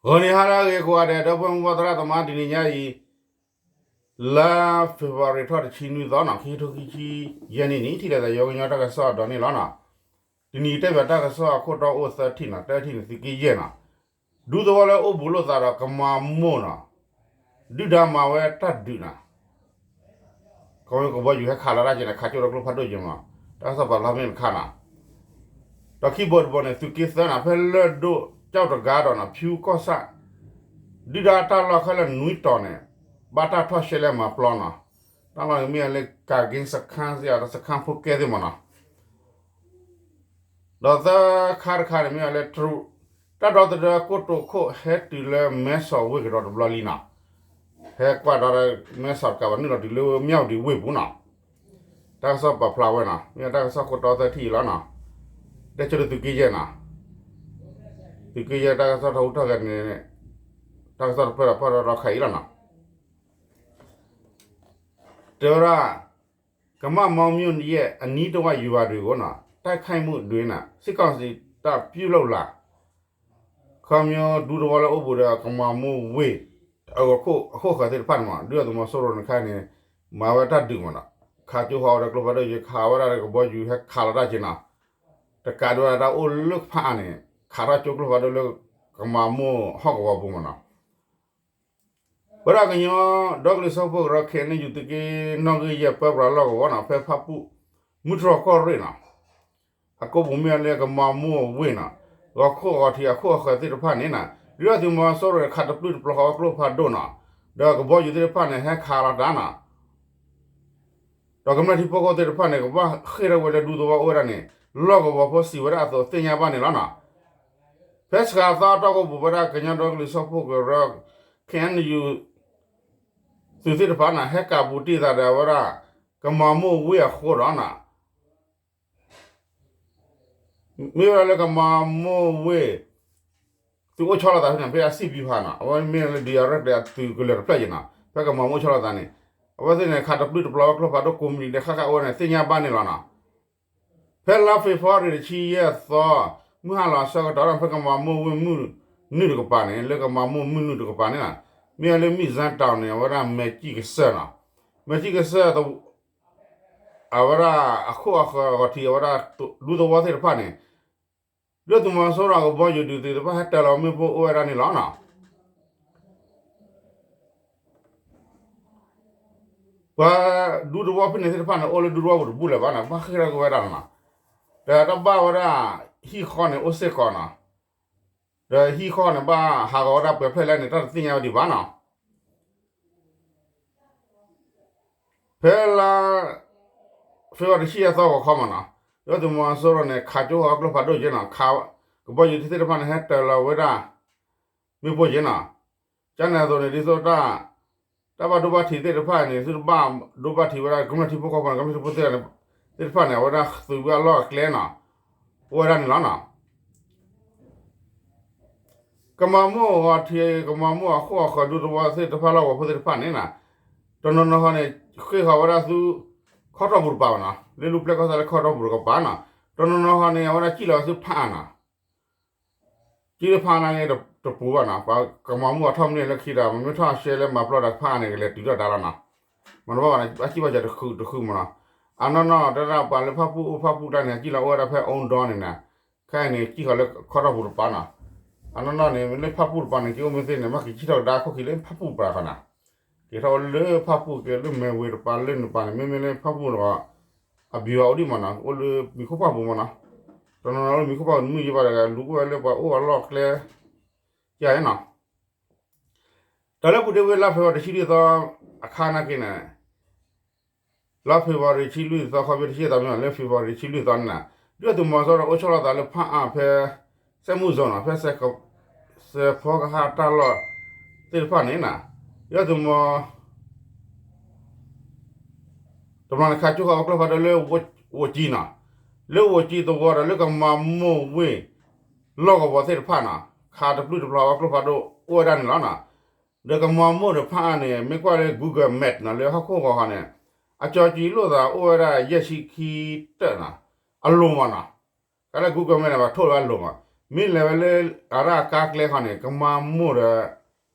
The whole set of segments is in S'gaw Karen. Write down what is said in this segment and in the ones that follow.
ဂီၤနံၤဟါလၢအဂ့ၤကိးဂၤဒဲး ဒီပုၢ်ဝဲၢ်မိၢ်ပၢ်သရၣ်သမါ တနံၤညါအံၤ လါ February ထီၣ်တဆံနွံသီနီၤ ခံကထိခံဆံယဲၢ်နံၣ်န့ၣ် ထံၣ်လိာ်သးယိယိကညီတၢ်ကစီၣ်အဒိးန့ၣ်လီၤနီၤ. တနံၤတဲဘၣ်တၢ်ကစီၣ်အခိၣ်တီအိၣ်သၢထံၣ်နီၤ တၢထံၣ်န့ၣ် သုးက့ယဲၢ်နီၤ ဒူသဝီလၢအိၣ်ဘူးလိာ်သးဒီးကမၤမိၢ်နီၤ ဒုၣ်ဒါမၤဝဲတၢ်ဒုးနီၤ ခီမ့ၢ်ကဘီယူၤဟဲခးလီၤတၢ်က့ၤန့ၣ် ခးကၠိဒီးကျိဖးဒိၣ်က့ၤမးနီၤ တၢ်ကစီၣ်ပာ်ဖျါဖဲန့ၣ်တခါနီၤ. ဒီးခံဘိတဘိန့ၣ် သုးက့သၢနီၤ ဖဲလၢၢ်ဒိၣ်ကၠီၣ်တဂၤဒီးနီၤ ဖၠူကီၢ်ဆၣ် ဒုၣ်ဒါတၢ်လီၢ်ခဲလၢာ်နွံတီၤန့ၣ် ဘၣ်တၢ်ထီၣ်ရှဲလဲမၤပျီနီၤ. တၢ်လီၢ်န့ၣ်မ့ၢ်ဝဲလၢ ကၤက့စခန်း စ့ၢ်ဒီး စခန်းဖိကဲသ့ၣ်မးနီၤ. ဒီးသၢခါတခါန့ၣ်မ့ၢ်ဝဲလၢ တရူး တၢ်ဒီသဒၢကိတိာ်ခိၣ်ဟဲတုၤလၢမဲဆီးဝ့ၢ်ကဒီးတဘျီလံနီၤ. ဟဲကွၢ်ဒီးမဲဆီးတကးဘၣ် နုာ်လီၤတုၤလၢမၠၣ်ဝတံၤဝ့ၢ်ပူၤနီၤ. တၢ်ကစီၣ်ပာ်ဖျါဝဲနီၤ မ့ၢ်တၢ်ကစီၣ်ခိၣ်တီသၢထံၣ်အံၤလီၤနီၤ. တဲဆိလၢသုးက့ယဲၢ်နီၤ သုးက့ယဲၢ်တၢ်ကစီၣ်ထီၣ်ဟူထီၣ်ဂဲၤန့ၣ် တၢ်ကစီၣ်တဖျၢၣ်ဒီးပၢၢ်ဒီးခါအံၤလီၤနီၤ. တဲဝဲဒၣ် ကမၣ်မီမၠိၣ်ယဲၢ် အနီးတဝၢ်ယွၤဒုးကိနီၤ တိုက်ခိုက်မှုအတွင်းနီၤ စစ်ကောင်စီတပ်ပြုလုပ်လာ ခီမ့ၢ်ဒူသဝီလၢအိၣ်ဘူးဒီးကမၤမိၢ်ဝ့ၢ် အခိၣ်အဃၢၤသ့ၣ်တဖၣ်န့ၣ်မး ဒုၣ်ဒါသုးမီၤစိရိၤန့ၣ်ခါန့ၣ် မၤဝဲတၢ်ဒုးမးနီၤ ခးကၠိဃီဝဲဒီးကျိဖးဒိၣ်က့ၤ ခးဝဲဒၣ်ဒီးကဘီယူၤဟဲခးလီၤတၢ်က့ၤနီၤ တကးဒံးဝဲဒၣ်တၢ်အိၣ်လၢဖးအါန့ၣ် ခးထီၣ်ကၠိကျိဖးဒိၣ်လၢကမၤမိၢ်ဟီၣ်ကဝီၤပူၤမးနီၤ ဝဲဒၣ်ကညီဒီကလုာ်စၢဖှိၣ်ကရၢ ခ့ၣ်အဲၣ်ယူၣ် သုးက့နီၣ်ဂံၢ်ယဲၢ်ပၢပြးလီၢ်ကဝီၤနီၤ ဖဲဖၣ်ပူၣ် မုၢ်တြီၢ်ကီၢ်ရ့ၣ်နီၤ အကိပူၤမ့ၢ်လၢကမၤမိၢ်ဝ့ၢ်နီၤ ဂီၤခိၣ်ဂီၤထံးအခိၣ်အဃၢၤသ့ၣ်တဖၣ်န့ၣ်နီၤ ဒုၣ်ဒါသုးမီၤစိရိၤန့ၣ် ခးတပျုၢ်တပျီၤဃီဝဲကျိဖးဒိၣ်နီၤ ဒီးကဘီယူၤသ့ၣ်တဖၣ်န့ၣ်ဟဲခးလီၤတၢ်နီၤ ဒီးကမျၢၢ်ထံဖိကီၢ်ဖိသ့ၣ်တဖၣ်န့ၣ် ကဘၣ်ဃ့ၢ်ထီၣ်ဝဲလၢဒူသဝီအိၣ်ဝဲဒၣ်န့ၣ် လီၢ်ကဝီၤဖိစံးဝဲဒၣ်အသိးသ့ၣ်ညါဘၣ်န့ၣ်လီၤနီၤ. ဖဲစှၤသီအတီၢ်ကိပူၤဝဲဒၣ်ကညီဒီကလုာ်စၢဖှိၣ်ကရၢ ခ့ၣ်အဲၣ်ယူၣ် သုးသ့ၣ်တဖၣ်န့ၣ် ဟဲကးပူၤတ့ၢ်သးဒီးဝဲဒၣ် ကမၤမိၢ်ဝ့ၢ်အဃိဒီးနီၤ မ့ၢ်ဝဲဒၣ်လၢကမၤမိၢ်ဝ့ၢ် သုးအိၣ်ဆီလီၤသးဖဲန့ၣ် ဖဲအစံၣ်ပျူၤဟးနီၤ အဝဲမ့ၢ်လၢ directly အသုးကလၢၤတဖျၢၣ်ယဲၢ်နီၤ ဖဲကမၤမိၢ်ဆီလီၤသးန့ၣ် အဝဲသ့ၣ်န့ၣ် ခးတပျုၢ်တပျီၤဝဲကျိဖးဒိၣ်ကိးမုၢ်နံၤဒဲး ဃၣ်ဃၣ်အိၣ်ဝဲန့ၣ် သ့ၣ်ညါဘၣ်န့ၣ်လီၤနီၤ. ဖဲလါဖ့ၤဘြူၤအါရံၤတဆံယဲၢ်သီ မုၢ်ဟါလီၤအဆၢကတီၢ်ဒီး ဖဲကမၤမိၢ်ဝ့ၢ်မုၢ်နုာ်တကပၤန့ၣ် လၢကမၤမိၢ်မုၢ်နုာ်တကပၤန့ၣ် မ့ၢ်ဝဲလၢမံၣ်စၢတၢ်န့ၣ် အဝဲဒၣ်မဲာ်ကံၣ်ကစၢၢ်နီၤ မဲာ်ကံၣ်ကစၢၢ် အဝဲဒၣ်အခိၣ်အဃၢၤအဂီၤထံး အဝဲဒၣ်ဒူသဝီသ့ၣ်တဖၣ်န့ၣ် ဒုၣ်ဒါသုးမီၤစိရိၤကဘီယူၤဒုးသ့ၣ်တဖၣ်ဟဲတၢၤလီၤမ့ၣ်ပိၢ်အိၣ်ဝဲဒၣ်န့ၣ်လီၤနီၤ. ပှၤဒူသဝီဖဲန့ၣ်သ့ၣ်တဖၣ်န့ၣ် အိၣ်လၢဒူသဝီပူၤတဘူၣ်လၢၤဘၣ်နီၤ ဘၣ်ဃ့ၢ်ထီၣ်က့ၤဝဲဒၣ်လီၤနီၤ. ဒီးတၢ်ဘၣ်ဝဲဒၣ် ဟံၣ်ဃီန့ၣ်အိၣ်စ့ၢ်ကီးနီၤ. ဒီးဟံၣ်ဃီန့ၣ် ဘၣ်ဟးဂီၤဝဲဒၣ်ပှဲၤဖျၢၣ်လဲၣ်န့ၣ် တၢ်တသ့ၣ်ညါဝဲဒံးဘၣ်နီၤ. ဖဲလါ ဖ့ၤဘြူၤအါရံၤတဆံယဲၢ်သီဂီၤခီမးနီၤ, ဒုၣ်ဒါသုးမီၤစိရိၤန့ၣ် ခးကၠိဃီကျိဖးဒိၣ်က့နီၤ, ခး ကဘီယူၤသ့ၣ်တဖၣ်န့ၣ် ဟဲတၢၤလီၤဝဲဒၣ် မ့ၣ်ပိၢ်က့နီၤ. ကန့ၣ်အသိးန့ၣ် ဒ်သိးတၢ် တၢ်ဘၣ်ဒိဘၣ်ထံးသ့ၣ်တဖၣ်န့ၣ် သုတဘၣ်ဒိဘၣ်ထံးဝဲဒၣ် ကမျၢၢ်ထံဖိကီၢ်ဖိန့ၣ် ကမျၢၢ်ထံဖိသ့ၣ်တဖၣ်န့ၣ် အဝဲဒၣ်သုးဝဲအလီၢ်အကျဲနီၤ, အိၣ်ဝဲဒၣ်န့ၣ်လီၤနီၤ. ကမၤမိၢ်ဂီၤထံး ကမၤမိၢ်အခိၣ်အဃၢၤဒူသဝီသ့ၣ်တဖၣ်လၢဂီၤဖိသ့ၣ်တဖၣ်န့ၣ်နီၤ, တနီၤနီၤဟီန့ၣ် ဃ့ၢ်ဃီၤဝဲဒၣ်ဆူ ခီတီၢ်ပူၤတပၤဘၣ်နီၤ, လၢလူၤပျဲၢ်ကီၢ်သဲးလၢခီတီၢ်ပူၤတကပၤနီၤ, တနီၤနီၤဟီန့ၣ် အဝဲဒၣ်ကံၣ်လီၤဆူဖးအါနီၤ ကံၣ်လၢဖးအါန့ၣ်တပူၤဘၣ်နီၤ, ပှၤကမၤမိၢ်အထီၣ်မ့ၢ်လၢခံဒီး မ့ၢ်ထီၣ်ရှဲလၢမၤပျီဒီးဖးအါန့ၣ် ကလဲၤတုၤထီၣ်ဒါလီၤနီၤ, မၤတဘၣ်ဘၣ်နီၤ, အကံၣ်ဘၣ်စၢၤတဃုတဃုမးနီၤ, အနီၢ်နီၢ်တဲဒၣ်ပှၤလၢဖၣ်ပူၣ်အိၣ်ဖၣ်ပူၣ်တၢ်န့ၣ် အကံၣ်လီၤအိၣ်ဝဲဒၣ်ဖဲအူဒီန့ၣ်နီၤ, ခဲအံၤန့ၣ် ကံၣ်ဃီၤလၢခီတီၢ်ပူၤတပၤနီၤ, အနီၢ်နီၢ်န့ၣ် မ့ၢ်လၢဖၣ်ပူၣ်တပၤန့ၣ် က့ၤအိၣ်မ့ၢ်သ့န့ၣ် မ့ၢ်က့ၤကံၣ်ထီၣ်ကဒါခိၣ်ခံလၢဖၣ်ပူၣ်တပၤဃီနီၤ, က့ၤထီၣ်အိၣ်လၢဖၣ်ပူၣ်က့ၤလၢမဲၢ်ဝ့ၤတပၤလၢနပၤန့ၣ် မ့မ့ၢ်လၢဖၣ်ပူၣ်ဒီး အဘံၤဝဲအိၣ်ဒံးမးနီၤ, အိၣ်လၢမံၤခိၣ်ဖၣ်ပူၤမးနီၤ, တနီၤနီၤအိၣ်လၢမံၤခိၣ်ဖၣ်ပူၤ မုၢ်ယံၤဘၣ်တဂၤ လူၤအိၣ်ဝဲလၢပှၤအိၣ်အလီၢ်အကျဲ ယါနီၤ. တၢ်လၢပူၤတ့ၢ်ဝဲလါဖ့ၤဘြူၤအါရံၤတဆံလွံၢ်သီ အခါနာ်က့န့ၣ် လါဖ့ၤဘြူၤအါရံၤတဆံလွံၢ်သီ ခီဖျိတဆံသီမ့ၢ်လၢ ဖ့ၤဘြူၤအါရံၤတဆံလွံၢ်သီန့ၣ်နီၤ, ဒုၣ်ဒါသုးမီၤစိရိၤအိၣ်ဆီလီၤသးလၢဖးအါဖဲ စဲမုၢ်စီၤနီၤ, ဖဲ စဲးဖီကဟၣ်တၢ်လီၢ်သ့ၣ်တဖၣ်န့ၣ်နီၤ, ဒုၣ်ဒါသုးမီၤ တဘျီန့ၣ် ခးကၠိဃီၤဝဲကျိဖးဒိၣ်လၢ ဝိုကၠံနီၤ, လၢဝိုကၠံသဝီဒီးလၢကမၤမိၢ်ဝ့ၢ် လီၢ်ကဝီၤသ့ၣ်တဖၣ်နီၤ, ခးတပျုၢ်တပျီၤဝဲကျိဖးဒိၣ်အိၣ်ဝဲဒၣ်န့ၣ်လီၤနီၤ. ဒီးကမၤမိၢ်တဖးအါန့ၣ် မ့ၢ်ကွၢ်လၢ Google Map နီၤ လၢဟီၣ်ခိၣ်ဂီၤဟီန့ၣ် အကၠီၤကံၤလိာ်သးအိၣ်ဝဲဒၣ်ယဲၢ်ဆံခံတၢၣ်နီၤ, အလိၤမးနီၤ, ကလၢ Google Map န့ၣ် ပှၤထိၣ်ဝဲအလိၤမး, မ့ၢ်လဲၤဝဲလၢ အရၣ်ကါကျဲခီန့ၣ် ကမၤမိၢ်ဒီး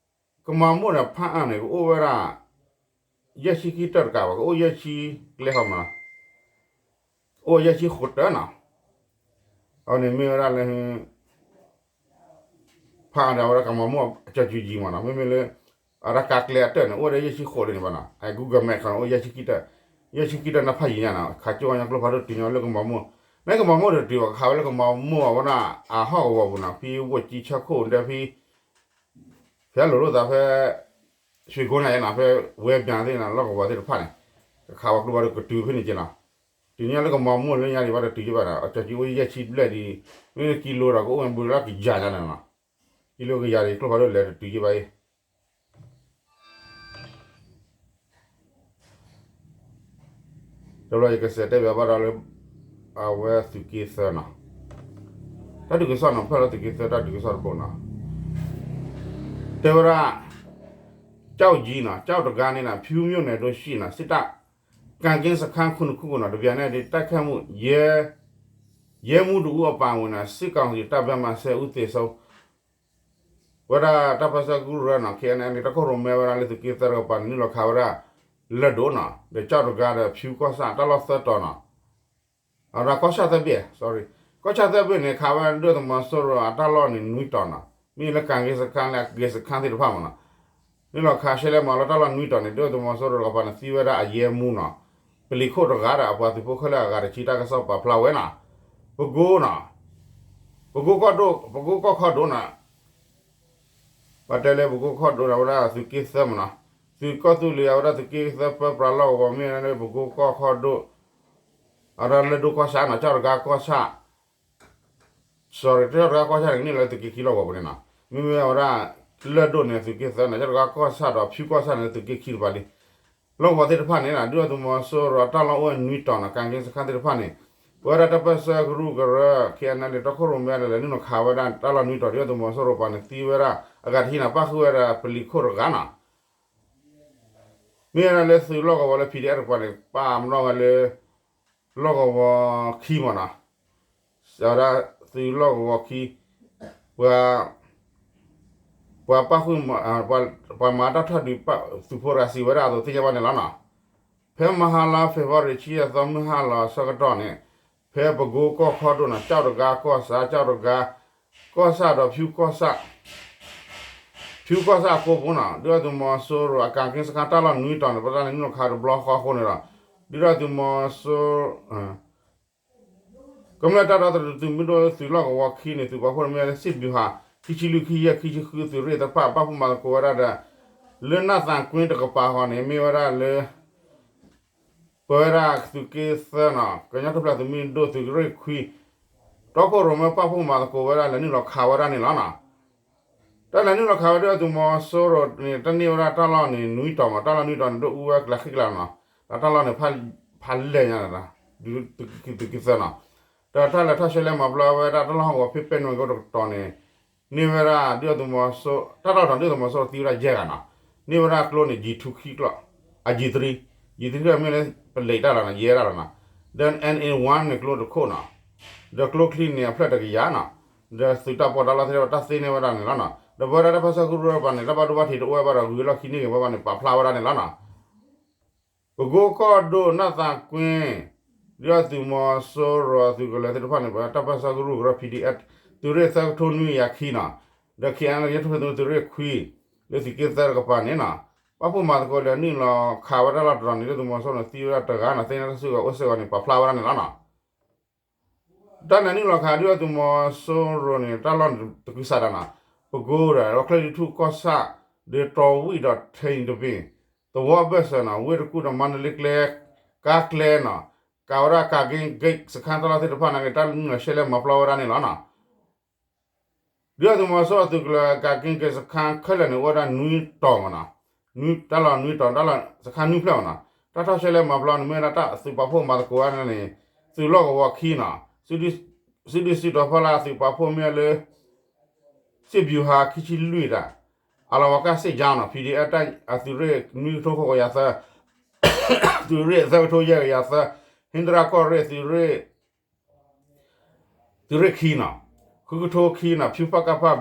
ကမၤမိၢ်ဒီးဖးအၣ်န့ၣ် ကအိၣ်ဝဲဒၣ် ယဲၢ်ဆံခံတၢၢ်တကးဘၣ် ကအိၣ်ယဲၢ်ဆံကျဲခီမးနီၤ, အိၣ်ယဲၢ်ဆံဃိးတၢၢ်နီၤ, အန့ၣ်မ့ၢ်ဝဲဒၣ်လၢ ဖးအၣ်ဒီးအဝဲဒၣ်ကမၤမိၢ်အကၠီၤကူၤယံၤမးနီၤ, မ့မ့ၢ်လၢ အရၣ်ကါကျဲအတၢၢ်န့ၣ် အိၣ်ဝဲဒၣ်ယဲၢ်ဆံဃိးလံန့ၣ်ဘၣ်နီၤ, အ Google Map ခီန့ၣ် အိၣ်ယဲၢ်ဆံခံတၢၢ်, ယဲၢ်ဆံခံတၢၢ်န့ၣ်ဖးယံၤညါနီၤ, ခးကၠိဝဲညါကျိဖးဒိၣ်တုၤညီလၢကမၤမိၢ်, နကမၤမိၢ်ဒီးတုၤဘၣ် ကခးဝဲလၢကမၤမိၢ်အဝဲဒၣ် အဟီၣ်ကဝီၤပူၤနီၤ, ဖဲဝိၣ်ကံဆၢခိၣ်ဒီးဖဲ ဖဲလိၤလိာ်သးဖဲ ရွှေကုန်းန့ၣ်နီၤ, ဖဲဝဲပၠးသ့ၣ်နီၤ လီၢ်ကဝီၤသ့ၣ်တဖၣ်န့ၣ် ကခးဝဲကျိဖးဒိၣ်ကတုၤဖဲန့ၣ်က့နီၤ, တုၤညီလၢကမၤမိၢ်လၢညါဒံးဘၣ်တတုၤက့ဘၣ်နီၤ, အကၠီၤကူၤအိၣ်ယဲၢ်ဆံဘျဲၣ်ဒံး, မ့ၢ်ကံလိဒီးကအိၣ်ဝဲဘူးလၢကယၤညါန့ၣ်နီၤ, ကံလိကယၤဒံး ကျိဖးဒိၣ်လဲၤတတုၤက့ဘၣ်အံၤ တဘျီယကစးတဲဘၣ်ဘၣ်ဒီးလၢ အဝဲသုးက့သၢနီၤ, တၢ်ဒုးကစီၣ်နီၤ, ဖဲလၢသုးက့သၢတၢ်ဒုးကစီၣ်တဘိနီၤ, တဲဝဲဒၣ် ကၠီၣ်ကၠံနီၤ, ကၠီၣ်တဂၤန့ၣ်နီၤ, ဖၠူမၠိၣ်နဲၣ်ဒိၣ်ၡံၣ်နီၤ, စံးတၢ် ကၣ်က့စခါခိၣ်နူာ်ခိၣ်နီၤ, တဘျီန့ၣ်ဒံး တၢ်ခဲမူၣ် ရဲမှူးတဦးအပါအဝင်နီၤ, စစ်ကောင်စီတပ်ဘက်မှ ဆယ်ဦးသေဆုံး ဝဲဒၣ်တၢ်ပၢဆှၢကရူၢ်နီၤ, ခဲအံၤန့ၣ် တၢ်ခိၣ်ရိၣ်မဲဝဲဒၣ်လၢသုးက့သၢတကပၤန့ၣ် နုာ်လီၤခးဝဲဒၣ် လၢၢ်ဒိၣ်နီၤ, ဒီးကၠီၣ်တဂၤဒီးဖၠူကီၢ်ဆၣ် တၢ်လီၢ်သၢတီၤနီၤ, အဝဲဒၣ်ကီၢ်ဆၣ်သၢဘ့ၣ်, sorry, ကီၢ်ဆၣ်သၢဘ့ၣ်န့ၣ် ခးဝဲဒၣ်ဒုၣ်ဒါသုးမီၤစိရိၤအတၢ်လီၢ်န့ၣ် နွံတီၤနီၤ, မ့ၢ်လၢကၣ်က့စခါလၢအက့စခါသ့ၣ်တဖၣ်မးနီၤ, နုာ်လီၤခးရှဲလဲမၤပျီတၢ်လီၢ်နွံတီၤန့ၣ် ဒုၣ်ဒါသုးမီၤစိရိၤတကပၤန့ၣ် သံဝဲဒၣ်အရဲမှူးနီၤ, ပလံၤခိၣ်တဂၤဒီးအပှၤသုးဖိခဲလၢာ်အဂၤတဆံ တၢ်ကစီၣ်ပာ်ဖျါဝဲနီၤ, ပကိနီၤ, ပကိကီၢ်ဒိၣ်, ပကိကီၢ်ခီဒိၣ်နီၤ, ပတဲလၢပကိကီၢ်ခီဒိၣ်န့ၣ် အဝဲဒၣ်သုးက့သၢမးနီၤ, သုးကီၢ်သူလ့ၤအဝဲဒၣ်သုးက့သၢပၢပြးလီၢ်ကဝီၤ မ့ၢ်ဝဲဒၣ်လၢပကိကီၢ်ခီဒိၣ်, အဝဲဒၣ်လၢၢ်ဒိၣ်ကီၢ်ဆၣ်နီၤ, ကၠီၣ်တဂၤကီၢ်ဆၣ် sorry, ကၠီၣ်တဂၤကီၢ်ဆၣ်န့ၣ် ကန့ၢ်လၢသုးက့ခံလီၢ်ကဝီၤပူၤန့ၣ်နီၤ, မ့မ့ၢ်အဝဲဒၣ် လၢၢ်ဒိၣ်န့ၣ်သုးက့သၢနီၤ, ကၠီၣ်တဂၤကီၢ်ဆၣ်ဒီးဖၠူကီၢ်ဆၣ်န့ၣ်သုးက့ခံတပၤလံ, လီၢ်ကဝီၤသ့ၣ်တဖၣ်န့ၣ်နီၤ, ဒုၣ်ဒါသုးမီၤစိရိၤအတၢ်လီၢ်အိၣ်နွံတီၤနီၤ, ကၣ်က့စခါသ့ၣ်တဖၣ်န့ၣ်, ပဝဲဒၣ်တၢ်ပၢဆှၢကရူၢ်ကရၢ ခဲအံၤန့ၣ် တၢ်ခိၣ်ရိၣ်မဲဒီးလဲၤနုာ်လီၤခးဝဲဒၣ်တၢ်လီၢ်နွံတီၤ ဒုၣ်ဒါသုးမီၤစိရိၤတကပၤန့ၣ် သံဝဲဒၣ်အဂၤတဆံနီၤ, ပၣ်ဃုာ်ဝဲဒၣ်ပလံၤခိၣ်တဂၤနီၤ မ့ၢ်ဝဲဒၣ်လၢသုးလီၢ်ကဝီၤလၢ PDF တကပၤန့ၣ် ပာ်မနီၣ်ဝဲလၢ လီၢ်ကဝီၤခံမးနီၤ, ဝဲဒၣ်သုးလီၢ်ကဝီၤခံ ပှၤ ပှၤပၣ်ဃုာ် ပှၤမၤတၢ်ထီၣ်ဒုးသုးဖိတဂၤစံးဝဲဒၣ်အသိးသ့ၣ်ညါဘၣ်န့ၣ်လီၤနီၤ. ဖဲမဟါလါ February ဆံယဲၢ်သီ မုၢ်ဟါလီၤဆၢကတီၢ်န့ၣ် ဖဲပကိကီၢ်ခီဒိၣ်နီၤ ကၠီၣ်တဂၤကီၢ်ဆၣ် ကၠီၣ်တဂၤကီၢ်ဆၣ်ဒီးဖၠူကီၢ်ဆၣ် ဖၠူကီၢ်ဆၣ်အကိပူၤနီၤ ဒုၣ်ဒါသုးမီၤစိရိၤအကၣ်က့စခါတၢ်လီၢ်နွံတီၤန့ၣ် ပတၢ်လဲၤနုာ်လီၤခးတဘျီဃီအဃိန့ၣ်ဒီး ဒုၣ်ဒါသုးမီၤစိ ကမျၢၢ်တၢ်ဒီသဒၢသုးမုၢ်ဒိၣ်သုးလီၢ်ကဝီၤခံန့ၣ် သုးပာ်ဖှိၣ်မ့ၢ်ဝဲလၢ စစ်ဗျူဟာ ခံဆံလွံၢ် ခံဆံယဲၢ် ခံဆံဃု သုးရ့ၣ်တဖၣ် ပာ်ဖှိၣ်မၤသကိးဝဲဒၣ်ဒီး လၢနၢ်သးကွ့တကပၤဃီန့ၣ် မ့ၢ်ဝဲဒၣ်လၢ ပဝဲဒၣ်သုးက့သၢနီၤ ကညီထူၣ်ဖျဲးသုးမုၢ်ဒိၣ်သုးရ့ၣ်ခွံ တီခိၣ်ရိၣ်မဲပာ်ဖှိၣ်မၤသကိးဝဲဒၣ် လဲၤနုာ်လီၤခးဝဲဒၣ်န့ၣ်လီၤနီၤ. တၢ်လဲၤနုာ်လီၤခးဝဲဒၣ်သုးမီၤစိရိၤန့ၣ် တၢ်န့ၢ်ဝဲဒၣ်တၢ်လီၢ်န့ၣ် နွံတီၤမး တၢ်လီၢ်နွံတီၤန့ၣ် ဒိၣ်အူဝဲကျးဃံကျးနီၤ ဒီးတၢ်လီၢ်န့ၣ် ဖးလဲၢ်ညါန့ၣ် သုးက့သၢနီၤ ဒီးတၢ်လဲၤထီၣ်ရှဲလဲမၤပျီဝဲဒၣ်တၢ်လီၢ်ဟီၣ်ကဝီၤဖဲပဲနွံကီၢ်တကတီၢ်န့ၣ် န့ၢ်ဝဲဒၣ်ဒုၣ်ဒါသုးမီၤစိရိၤ တၢ်လီၢ်တတီၤဒုၣ်ဒါသုးမီၤစိရိၤသံဝဲဒၣ်ယဲၢ်ဂၤနီၤ န့ၢ်ဝဲဒၣ်ကျိန့ၣ် G two ခံကျီၢ် အ G three G three မ့ၢ်လၢပလံးတၢ်လီၤနီၤ ယဲၢ်တၢ်လီၤနီၤ ဒီး NA one န့ၣ်ကျိတခိၣ်နီၤ ဒီးကျိချံန့ၣ်အဖျၢၣ်တကယၤနီၤ ဒီးသုးတၢ်ပီးတၢ်လီသ့ၣ်တဖၣ်တၢ်သ့န့ၢ်ဝဲဒၣ်န့ၣ်လီၤနီၤ ဒီးပဝဲဒၣ်တၢ်ပၢဆှၢကရူၢ်တကပၤန့ၣ် တၢ်ဘၣ်ဒိဘၣ်ထံးတအိၣ်ဝဲဘၣ်ဒီး ဂုၤလီၢ်ခံန့ၢ်ဂ့ၤဘၣ်ဘၣ်န့ၣ် ပာ်ဖျါဝဲဒၣ်န့ၣ်လီၤနီၤ ပကိကီၢ်ဒိၣ် နၢ်သးကွ့ ဒုၣ်ဒါသုးမီၤစိရိၤသုးကလၢၤသ့ၣ်တဖၣ်န့ၣ် ပတၢ်ပၢဆှၢကရူၢ်ကရၢ PDF သုးရ့ၣ်သၢကထိနွံကယၤခံနီၤ ဒီး KNLA ကညီထူၣ်ဖျဲးသုးမုၢ်ဒိၣ်သုးရ့ၣ်ခွံ လၢသုးက့သၢတကပၤန့ၣ်နီၤ ပာ်ဖှိၣ်မၤသကိးလဲၤနုာ်လီၤခးဝဲဒၣ်တၢ်လီၢ်တတီၤန့ၣ် ဒုၣ်ဒါသုးမီၤစိရိၤန့ၣ် သံဝဲဒၣ်တဂၤနီၤ သ့န့ၢ်တၢ်စုကဝဲၤအိၣ်စ့ၢ်ကီးန့ၣ် ပာ်ဖျါဝဲဒၣ်န့ၣ်လီၤနီၤ တၢ်လဲၤနုာ်လီၤခးဒုၣ်ဒါသုးမီၤစိရိၤန့ၣ် တၢ်လီၢ်တကုၤဆးဒးနီၤ ပကိဒီး ဝဲချၢၣ်လွံၢ်ထူၣ်ကီၢ်ဆၣ် ဒီးတီၤဝံၣ်ဒီးထ့တဘ့ၣ် သဝီဘၢၣ်စၢၤနီၤ ဝ့ၢ်တကူၣ်ဒီးမါတလ့ကျဲ ကါကျဲနီၤ ကးဝဲဒၣ်ကၣ်က့ဂ့ၢ်စခါတၢ်လီၢ်သ့ၣ်တဖၣ်န့ၣ် တၢ်နုာ်လီၤရှဲလဲမၤပျီဝဲဒၣ်န့ၣ်လီၤနီၤ ဒုၣ်ဒါသုးမီၤစိရိၤအသုးကလၢၤ ကၣ်က့ဂ့ၢ်စခါခဲလၢာ်န့ၣ် အိၣ်ဝဲဒၣ်နွံတီၤမးနီၤ တၢ်လီၢ်နွံတီၤ တၢ်လီၢ်စခါနွံဖျၢၣ်မးနီၤ တၢ်ထီၣ်ရှဲလဲမၤပျီန့ၣ် မ့ၢ်ဝဲဒၣ်တၢ်သုးပာ်ဖှိၣ်မၤသကိးဝဲဒၣ်န့ၣ် သုးလီၢ်ကဝီၤခံနီၤ စုဒုၣ်စုတီၤဖီလာ်သုးပာ်ဖှိၣ်မ့ၢ်ဝဲလၢ စစ်ဗျူဟာ ခံဆံလွံၢ်တၢ် အလီၤဝါကၢ်စ့ၣ်ကၠါနီၤ PDF တၢ်အသုးရ့ၣ်နွံကထိဃိးကယၤသၢ သုးရ့ၣ်သၢကထိယဲၢ်ကယၤသၢ ဟ့ၣ်ဒရၣ်ကီၢ်ရ့ၣ်သုးရ့ၣ် သုးရ့ၣ်ခံနီၤ ဃုကထိခံနီၤ ဖၠူဖၣ်ကၣ်ဖၣ်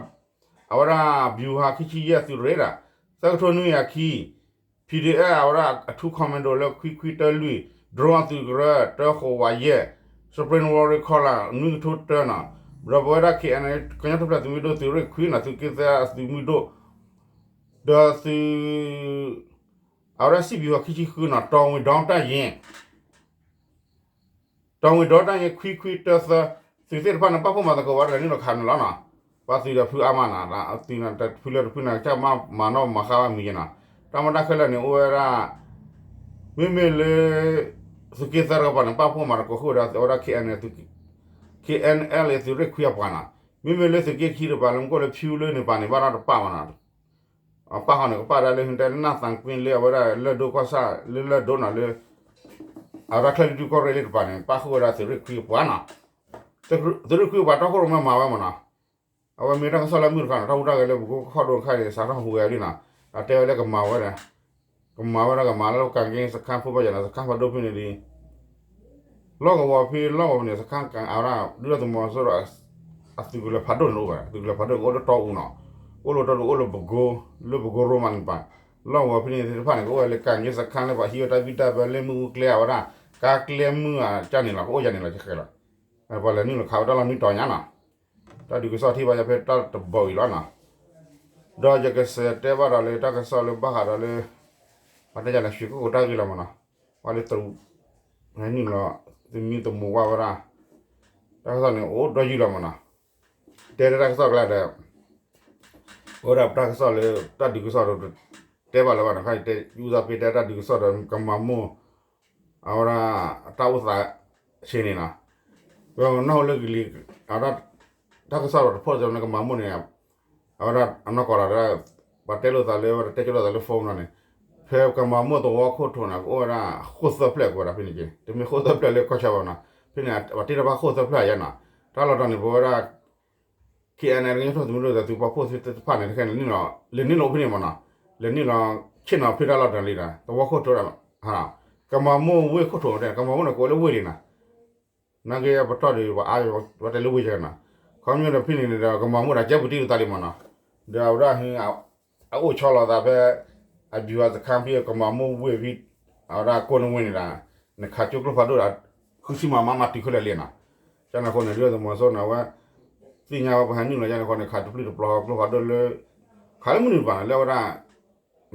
အဝဲဒၣ် ဗျူဟာ ခံဆံယဲၢ် သုးရ့ၣ်ဒီး သၢကထိနွံကယၤခံ PDF အဝဲဒၣ်အထူ commando လၢခွံခွံတၢလွံၢ် drone အသုးကရၢ တၢဃိးဝးယဲၢ် Spring Warrior ခီလၢ နွံကထိတၢနီၤ ဒီးပဝဲဒၣ် KNLA ကညီထူၣ်ဖျဲးသုးမုၢ်ဒိၣ်သုးရ့ၣ်ခွံနီၤ သုးက့သၢအသုးမုၢ်ဒိၣ် ဒီးသုး အဝဲဒၣ် စစ်ဗျူဟာ ခံဆံဃုနီၤ တောင်ဝင်ဒေါတပ်ရင်း တောင်ဝင်ဒေါတပ်ရင်း ခွံခွံတၢသၢ သုးသ့ၣ်တဖၣ်န့ၣ် ပာ်ဖှိၣ်မၤသကိးဝဲဒၣ်လၢနုာ်လီၤခးန့ၣ်လီၤနီၤ ပှၤသုးဒီးဖုအါမးနီၤ သုးဖုလၢတဖုန့ၣ် ကစၢ်မၤနီၣ်မၤဃါဝဲမံၤနီၤ တၢ်မၤတၢ်ခဲလၢာ်န့ၣ် အိၣ်ဝဲဒၣ် မ့မ့ၢ်လၢ သုးက့သၢတကပၤန့ၣ် ပာ်ဖှိၣ်မၤသကိးဃုာ်ဒီး အဝဲဒၣ် KNLA သုးရ့ၣ်ခွံအပှၤနီၤ မ့မ့ၢ်လၢသုးက့ခံတပၤလၢမူခိၣ်လၢဖၠူလၢန့ၣ်ပၤန့ၣ် ဘၣ်ဒီးတပာ်မးနီၤ အပာ်ဃီန့ၣ် ကပာ်ဒၣ်လၢဟံးတဲလၢနၢ်သးကွ့လၢအဝဲဒၣ်လၢၢ်ဒိၣ်ကီၢ်ဆၣ်လၢလၢၢ်ဒိၣ်နီၤလၢ အဝဲဒၣ်ချၢၣ်လွံၢ်ထူၣ်ကီၢ်ရ့ၣ်လၢတပၤန့ၣ် ပာ်ဃုာ်ဝဲဒၣ်သုးရ့ၣ်ခွံအပှၤနီၤ သုးရ့ၣ်ခွံအပှၤတီခိၣ်ရိၣ်မဲမၤဝဲမးနီၤ အဝဲမ့ၢ်တၢ်ကစီၣ်လၢမုၢ်တခါနီၤ တၢ်ဟူးတၢ်ဂဲၤလၢပကိကီၢ်ဒိၣ်တခါန့ၣ် စးထီၣ်ဟူးဂဲၤဒ်နီၤ အတဲဝဲလၢကမၤဝဲဒၣ် ကမၤဝဲဒၣ်ကမၤလၢကၣ်က့စခါဖိဘၣ်ယၤနီၤ စခါဖးဒိၣ်ဖဲန့ၣ်ဒ် လီၢ်ကဝီၤဖဲလီၢ်ကဝီၤဖဲန့ၣ် စခါကဝဲဒၣ် ဒုၣ်ဒါသုးမီၤစိရိၤ အသုးကလၢၤဖးဒိၣ်န့ၣ်အိၣ်ဘၣ် သုးကလၢၤဖးဒိၣ်န့ၣ် အိၣ်လၢတီအူနီၤ အိၣ်လၢတီအူ အိၣ်လၢပကိ လၢပကိရိမးန့ၣ်ပၤ လီၢ်ကဝီၤဖဲန့ၣ်သ့ၣ်တဖၣ်န့ၣ် ကအိၣ်ဝဲလၢကၣ်က့စခါလၢပှၤဟံးဝဲတၢ်ဘံၣ်တၢ်ဘၢလၢမ့ၣ်အူကျဲအဝဲဒၣ် ကါကျဲမုၢ်အကၢ်န့ၣ်လီၤ ကအိၣ်ယၤန့ၣ်လီၤ ကဲခဲလီၤ ပှၤလဲၤနုာ်လီၤခးဝဲတၢ်လီၢ်နွံတီၤညါနီၤ တၢ်ဒုးကစီၣ်ထံၣ်ဘၣ်ယၤဖဲတၢ်တဘီအံၤလီၤနီၤ ဒီးယကစးတဲဘၣ်ဒီးလၢတၢ်ကစီၣ်လၢဘၣ်ဃးဒီးလၢ ပှၤတဲယၤလၢရွှေကုက္ကိုတၢ်ဂ့ၢ်လီၤမးနီၤ ပှၤလၢတရူး နုာ်လီၤ သမံသမိးကွၢ်ဝဲဒၣ် တၢ်ကစီၣ်န့ၣ် အိၣ်ဒီးယုၢ်လီၤမးနီၤ တဲတၢ်ကစီၣ်ကျါဒီး အိၣ်ဝဲဒၣ်ပတၢ်ကစီၣ်လၢတၢ်ဒုးကစီၣ်ဒီး တဲဘၣ်လၢၤဘၣ်နီၤ ခါအံၤတဲယူၢ်သးပ့ၤတဲတၢ်ဒုးကစီၣ်ဒီးကမၤမိၢ် အဝဲဒၣ်တၢ်အိၣ်သးဆ့န့ၣ်နီၤ ပနၢ်ဟူလၢကလံၤ အဝဲဒၣ် တၢ်ကစီၣ်ဒီးတဖိးစၢၤန့ၣ် ကမၤမိၢ်န့ၣ် အဝဲဒၣ်အနီၢ်ကီၢ်လီၤ ပှၤတဲလိာ်သးလၢ ပှၤတဲကၠိလိာ်သးလၢ phone နီၤန့ၣ် ဖဲကမၤမိၢ်သဝီခိၣ်ထိးန့ၣ် ကအိၣ်ဝဲဒၣ်ဃိၣ်သၢဖျၢၣ်ကဝဲဒၣ်ဖဲန့ၣ်က့ တမ့ၢ်ဃိၣ်သၢဖျၢၣ်လၢကီၢ်ဆၢဘၣ်နီၤ ဖဲန့ၣ် ပှၤတ့တၢ်ဖးဃိၣ်သၢဖျၢၣ်ယါနီၤ တၢ်လီၢ်တတီၤန့ၣ် ပဝဲဒၣ် KNLA ကညီထူၣ်သုးမုၢ်ဒိၣ်ဒီးသုးပာ်ဖှိၣ်သ့ၣ်တဖၣ်န့ၣ် တခဲန့ၣ် လဲၤနုာ်လီၤအိၣ်ဖဲန့ၣ်မးနီၤ လဲၤနုာ်လီၤဆ့ၣ်နီၤဖဲတၢ်လီၢ်တတီၤလံဒီး သဝီခိၣ်ထိးဒီး ကမၤမိၢ်ဝ့ၢ်ခိၣ်ထိးတဲ ကမၤမိၢ်န့ၣ် ကအိၣ်လၢဝ့ၢ်လံနီၤ နာ်က့ပတီၢ်ဒီး ပှၤအါ ပတဲလၢဝ့ၢ်ယဲနီၤ ခီမ့ၢ်ဒီးဖဲန့ၣ်န့ၣ်ဒီး ကမၤမိၢ်ဒီးကဲပူၤတံၢ်လိာ်သးလံမးနီၤ ဒီးအဝဲဒၣ် အအိၣ်ဆီလီၤသးဖဲ အဗျူဟာစခါဖဲကမၤမိၢ်ဝ့ၢ်ဖဲ အဝဲဒၣ်ကိးနဝ့ၢ်န့ၣ်ဒီး နခးကၠိကျိဖးဒိၣ်ဒီး ဃုဆံမးမးမးတုၤခဲလၢာ်လံနီၤ ကန့ၣ်အဃိန့ၣ် ဒုၣ်ဒါသုးမီၤစိရိၤန့ၣ် အဝဲ သ့ၣ်ညါဝဲပှၤဟဲနုာ်လီၤယါန့ၣ်အဃိန့ၣ် ခးတပျုၢ်တပျီၤကျိဖးဒိၣ်လၢ ခးလၢမုၢ်နုာ်တပၤန့ၣ် လၢအဝဲဒၣ်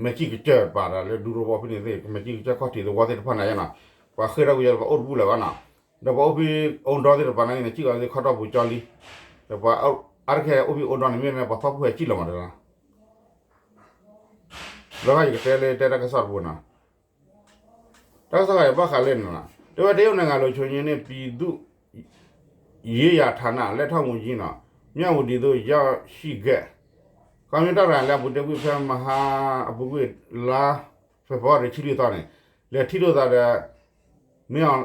မဲာ်ကံၣ်ကစၢၢ်တပၤဒီး လၢဒူသဝီဖဲန့ၣ်သ့ၣ် မဲာ်ကံၣ်ကစၢၢ်ခီၣ်ထံးသဝီသ့ၣ်တဖၣ်န့ၣ်ယါနီၤ ပှၤဃ့ၢ်တၢ်ကွံာ်ယါ ပှၤအိၣ်တဘူၣ်လၢၤဘၣ်နီၤ ဒီးပှၤအိၣ်ဖဲအိၣ်ဒီသ့ၣ်တဖၣ်န့ၣ် နကံၣ်အီၤသ့ၣ်ခီၣ်ထီၣ်ပူၤကၠီလံ ဒီးပှၤအါတက့ၢ်အိၣ်ဖဲအိၣ်ဒီန့ၣ် မ့ၢ်ပှၤဖီၣ်ဖှိၣ်ဟဲကံၣ်လီၤမးတဂၤ လၢယကတဲလၢတဲတၢ်ကစီၣ်တပူၤနီၤ တၢ်ကစီၣ်ဂၤအံၤဘၣ်ဃးလၢန့ၣ်လီၤ တဲဝဲတရုတ်နိုင်ငံ လုံခြုံရေးနဲ့ ပြည်သူ့ရေးရာဌာန လက်ထောက်ဝန်ကြီးနီၤ မြဝတီသို့ရောက်ရှိခဲ့ ခီမ့ၢ်တၢ်တဂၤလၢအပူၤတ့ၢ်ကွံာ်ဖဲမဟါ အပူၤကွံာ်လါ February ဆံလွံၢ်သီန့ၣ် လဲၤထံၣ်လိာ်သးဒီး မင်းအောင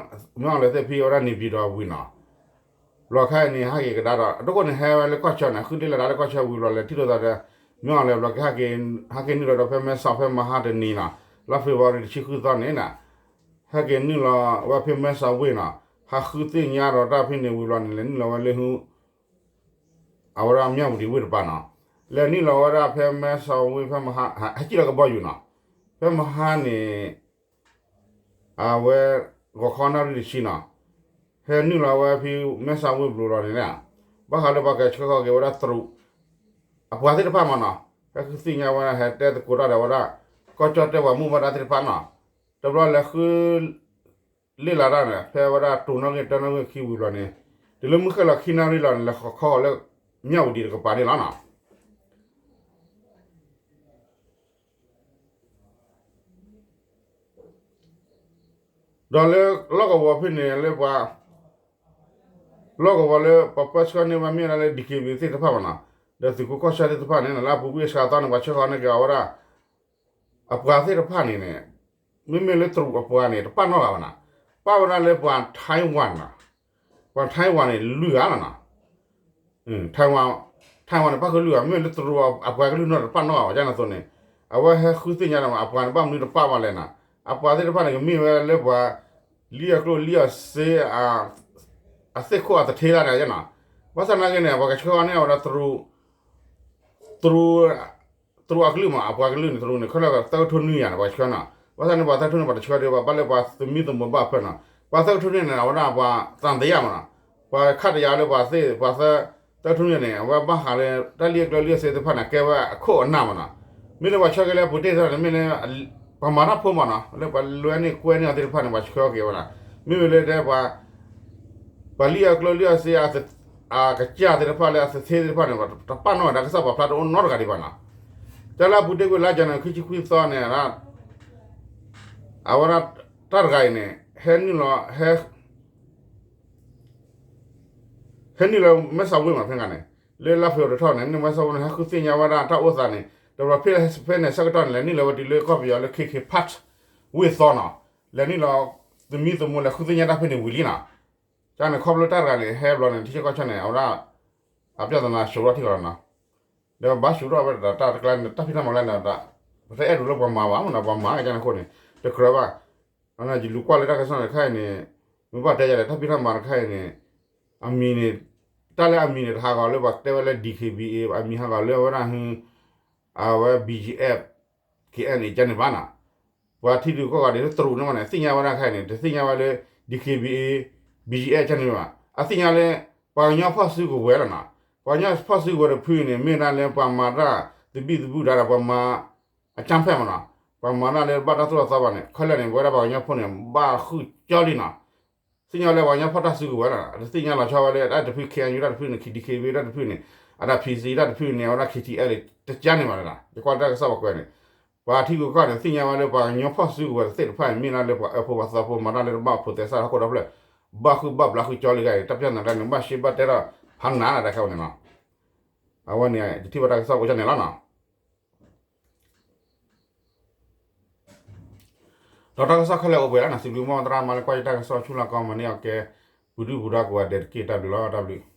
်လှိုင်သ့ၣ်ဖဲအဝဲဒၣ် နေပြည်တော်ဝံၤနီၤ ဘျီခါအံၤန့ၣ် ဟဲက့ၤကဒါဒီး အဒိခိၣ်န့ၣ် ဟဲဝဲလၢကီၢ်ဆၢန့ၣ် ဃုဒ့လီၤဒၣ်လၢကီၢ်ဆၢဝံၤဘျီ လဲၤထံၣ်လိာ်သးဒီး မင်းအောင်လှိုင်ဘျီ ဟဲက့ၤနုာ်လီၤဒီးဖဲမဲဆီးဖဲမဟါတနံၤနီၤ လါ February တဆံဃုသီန့ၣ် ဟဲက့ၤနုာ်လီၤဝဲဖဲမဲဆီးဝ့ၢ်နီၤ ဟးဃုသ့ၣ်ညါဒီးတၢ်ဖဲန့ၣ်ဝံၤဘျီန့ၣ် လဲၤနုာ်လီၤဝဲလၢ အဝဲဒၣ် မြဝတီ ဝ့ၢ်တပၤနီၤ လဲၤနုာ်လီၤဝဲဒၣ်ဖဲမဲဆီးဝ့ၢ်ဖဲမဟါ ဟဲကံၣ်လီၤကဘီယူၤနီၤ ဖဲမဟါန့ၣ် အဝဲ ဂီၤခီနၣ်ရံၣ်တဆံနီၤ ဟဲနုာ်လီၤဝဲဖဲမဲဆီးဝ့ၢ်ဘျီလီၤန့ၣ် ဘၣ်ဃးလၢပှၤကဆှၢဃီၤက့ၤဝဲဒၣ်တရူး အပှၤသ့ၣ်တဖၣ်မးနီၤ ဟဲဃုသ့ၣ်ညါဝဲဒၣ် ဟဲတဲသကိးတၢ်ဒီးဝဲဒၣ် ကီၢ်ကၠီၣ်တဲၣ်ပှၤမူဘၣ်ဒါသ့ၣ်တဖၣ်နီၤ တဘျီလဲၤဃု လ့ၣ်လးတၢ်န့ၣ် ဖဲဝဲဒၣ်တိၤနီၣ်ဂံၢ်တၢနီၣ်ဂံၢ်ခံဝံၤဘျီန့ၣ် တုၤလၢမုၢ်ဃ့ၢ်လီၤခံနၣ်ရံၣ်လီၤန့ၣ် လဲၤဃီၤခီအီၤလၢ မြဝတီ တကပၤန့ၣ်လီၤနီၤ ဒီးလၢလီၢ်ကဝီၤဖဲန့ၣ်လၢပှၤ လီၢ်ကဝီၤလၢပှၤပၢဆှၢန့ၢ်ဘၣ်မ့ၢ်ဝဲဒၣ်လၢ ဒီက့ဘံၣ် သ့ၣ်တဖၣ်မးနီၤ ဒီးသုးခိးကီၢ်ဆၢသ့ၣ်တဖၣ်န့ၣ် လၢအပူၤကွံာ်အစှၤသီန့ၣ် ပှၤဆှၢဃီၤန့ၢ်က့ၤအဝဲဒၣ် အပှၤသ့ၣ်တဖၣ်န့ၣ်န့ၣ် မ့မ့ၢ်လၢတရူးအပှၤန့ၣ် တပာ်နီၣ်ဂၤဘၣ်နီၤ ပာ်ဝဲဒၣ်လၢပှၤ Taiwan နီၤ ပှၤ Taiwan န့ၣ် လွံၢ်ဂၤလီၤနီၤ Taiwan Taiwan န့ၣ် ပၣ်ဃုလွံၢ်ဂၤ မ့မ့ၢ်လၢတရူးအပှၤကလုာ်နီၢ်တပာ်နီၣ်ဂၤဘၣ် ကန့ၣ်အသိးန့ၣ် အဝဲဟဲဃုသ့ၣ်ညါဒီး အပှၤန့ၣ် ဘၣ်မနုၤတပာ်ဘၣ်လဲၣ်နီၤ အပှၤသ့ၣ်တဖၣ်န့ၣ် ကမ့ၢ်ဝဲလၢပှၤ လံၣ်အကျိၣ်လံၣ်အစ့ အသ့ၣ်ခိၣ်အသထ့လၢန့ၣ်နီၤ ဘၣ်ဆၣ်သနာ်က့န့ၣ် ပှၤကဆှၢအီၤန့ၣ် အဝဲဒၣ် တရူးအကလုၢ်မး, အပှၤကလုၢ်န့ၣ် တရူးန့ၣ် ခဲလၢာ်သၢကထိနွံယၤန့ၣ် ပှၤကဆှၢနီၤ. ဘၣ်ဆၣ်န့ၣ် ပှၤသၢကထိနွံ ပှၤတဆှၢဒီး ပှၤဘၣ်လၢပှၤသမံသမိးဘၣ်ဖၢနီၤ. ပှၤသၢကထိနွံန့ၣ် အဝဲဒၣ်ပှၤသံသယမးနီၤ. ပှၤခးတယၤလၢပှၤသ့ၣ် ပှၤသၢကထိနွံန့ၣ် အဝဲဘၣ်ဃးလၢ တၢ်လံၣ်အကျၢလံၣ်အစ့သ့ၣ်တဖၣ်န့ၣ် ကဲဝဲအခိၣ်အနၢ်မးနီၤ. မ့ၢ်လၢပှၤဆှၢက့ၤလၢအပူၤတ့ၢ်သ့ၣ်တဖၣ်န့ၣ် မ့ၢ်လၢ ပှၤမၤတၢ်ဖိမးနီၤ, လၢပှၤလွဲန့ၢ်ကွဲန့ၢ်အီၤသ့ၣ်တဖၣ်န့ၣ် ပှၤဆှၢက့ၤဝဲနီၤ. မ့မ့ၢ်လၢတဲ ပှၤလံၣ်အကျၢလံၣ်အစ့ အကစၢ်သ့ၣ်တဖၣ်လၢအသ့သ့ၣ်တဖၣ်န့ၣ် တပာ်နီၣ်ဝဲဒၣ် ကစီၣ်ပာ်ဖျါတအိၣ်နီတဂၤဒံးဘၣ်နီၤ. တၢ်လၢအပူၤတ့ၢ်ကွံာ်လါယနူၤအါရံၤ ခံဆံခွံသီန့ၣ် အဝဲဒၣ်တၢ်တဂၤအံၤန့ၣ် ဟဲနုာ်လီၤ ဟဲနုာ်လီၤမဲၢ်ဆီးဝ့ၢ်မး ဖဲန့ၣ် လၢလါဖ့ၤဘြူၤအါရံၤန့ၣ် နုာ်လီၤမဲၢ်ဆီးဝ့ၢ်န့ၣ် ဟဲဃုသ့ၣ်ညါဝဲဒၣ်တၢ်အိၣ်သးန့ၣ် တဘျီဖဲဖဲန့ၣ်ဆၢကတီၢ်န့ၣ် လဲၤနုာ်လီၤဝဲတုၤလၢကီၢ်ပယီၤလၢ ခ့ခ့ဖးဝ့ၢ်သီနီၤ. လဲၤနုာ်လီၤ သမံသမိး လဲၤဃုသ့ၣ်ညါတၢ်ဖဲန့ၣ်ဝံၤလံနီၤ. ကန့ၣ် ခီဖျိတၢ်တဂၤန့ၣ် ဟဲဘျီန့ၣ် ထံဆၢကီၢ်ဆၢန့ၣ် အဝဲဒၣ် အပြဿနာ ဆှိးထီၣ်ထံကီၢ်လီၤနီၤ. ဒီးဘၣ်ဆှိးထီၣ်ဝဲဒၣ်တၢ်တကျါန့ၣ် တၢ်ဖံးတၢ်မၤလၢန့ၣ် ပတအဲၣ်ဒိးလၢပှၤမၤဘၣ်မးနီၤ, ပှၤမၤကန့ၣ်အဃိန့ၣ် တကြၢးဘၣ်. ယလူၤကွၢ်လၢတၢ်ကစီၣ်တခါအံၤန့ၣ် မ့ၢ်ဘၣ်တဲယၤဒီး တၢ်ဖံးတၢ်မၤတခါအံၤန့ၣ် အမံၤန့ၣ် တၢ်လၢအမံၤန့ၣ် တဟးဂီၤလၢပှၤတဲဝဲလၢ DKBA အမံၤဟးဂီၤလၢအဝဲဒၣ် အဝဲ BGF, KNA ကန့ၣ်ဘၣ်နီၤ. ပှၤထံဒုးကီၢ်ဂၤဒဲးလၢတရူးန့ၣ်မးန့ၣ် သ့ၣ်ညါဝဲဒၣ်ခါအံၤန့ၣ် တသ့ၣ်ညါဝဲလၢ DKBA, BGF ကန့ၣ်ဘၣ်. အသ့ၣ်ညါလၢ ပှၤကညီဖီၣ်စုကဝဲၤလီၤနီၤ. ပှၤကညီဖီၣ်စုကဝဲၤတဖုန့ၣ် မ့ၢ်ဒၣ်လၢပှၤမၤတၢ်သဘံၣ်သဘုၣ်ဒါဒီး ပှၤမၤအကၢၣ်ဖဲမးနီၤ, ပှၤမၤတၢ်လၢဘၣ်တၢ်သိၣ်တၢ်သီဘၣ်န့ၣ် ခဲလၢာ်န့ၣ် ပဝဲဒၣ်ပှၤကညီဖိန့ၣ် ဘၣ်ဃုကၠီလံနီၤ. သ့ၣ်ညါလၢပှၤကညီဖီၣ်တၢ်စုကဝဲၤလီၤ. တသ့ၣ်ညါလီၤဆီဝဲလၢ တၢ်တဖု KNU တၢ်တဖုန့ၣ် DKBA တၢ်တဖုန့ၣ် အတၢ် PC တၢ်တဖုန့ၣ် အဝဲဒၣ် KTLA တကန့ၣ်ဘၣ်လီၤ. ယကွၢ်လၢတၢ်ကစီၣ်ပူၤကွဲးန့ၣ် ပှၤထံဂုၤကီၢ်ဂၤန့ၣ် သ့ၣ်ညါဝဲလၢပှၤကညီဖီၣ်စုကဝဲၤတသ့ၣ်တဖၣ်န့ၣ် မ့ၢ်ဒၣ်လၢပှၤအၢဖိပှၤသီဖိ မၤတၢ်လၢတဘၣ်အိၣ်ဖိးသဲစးဟီၣ်ခိၣ်ဒီဖျၢၣ် ဘၣ်ဃုဘၣ်ဘျးဃုကၠီလံဂၤအံၤ တၢ်ပျၢ်နၤတၢ်န့ၣ် ဘၣ်ရှဲဘၣ်တဲထီၣ်ဖးနးနၤတၢ်ခဲအံၤန့ၣ်လီၤ. အဝဲန့ၣ် ယထံၣ်ဘၣ်တၢ်ကစီၣ်အိၣ်ဒ်န့ၣ်လီၤနီၤ. ဒီးတၢ်ကစီၣ်ခဲလၢာ်အိၣ်ပှဲၤလီၤနီၤ, စံးဘျုးမီၢ်သရၣ်မၤလၢကွၢ်ယတၢ်ကစီၣ်ဆူလီၢ်ကီၢ် မၤန့ၢ်အီၣ်ကဲ ပူၤဒုၣ်ပူၤဒါကိးဂၤဒဲးတက့ၢ်. တၢ်ဘျုးလီၤ, တၢ်ဘျုး.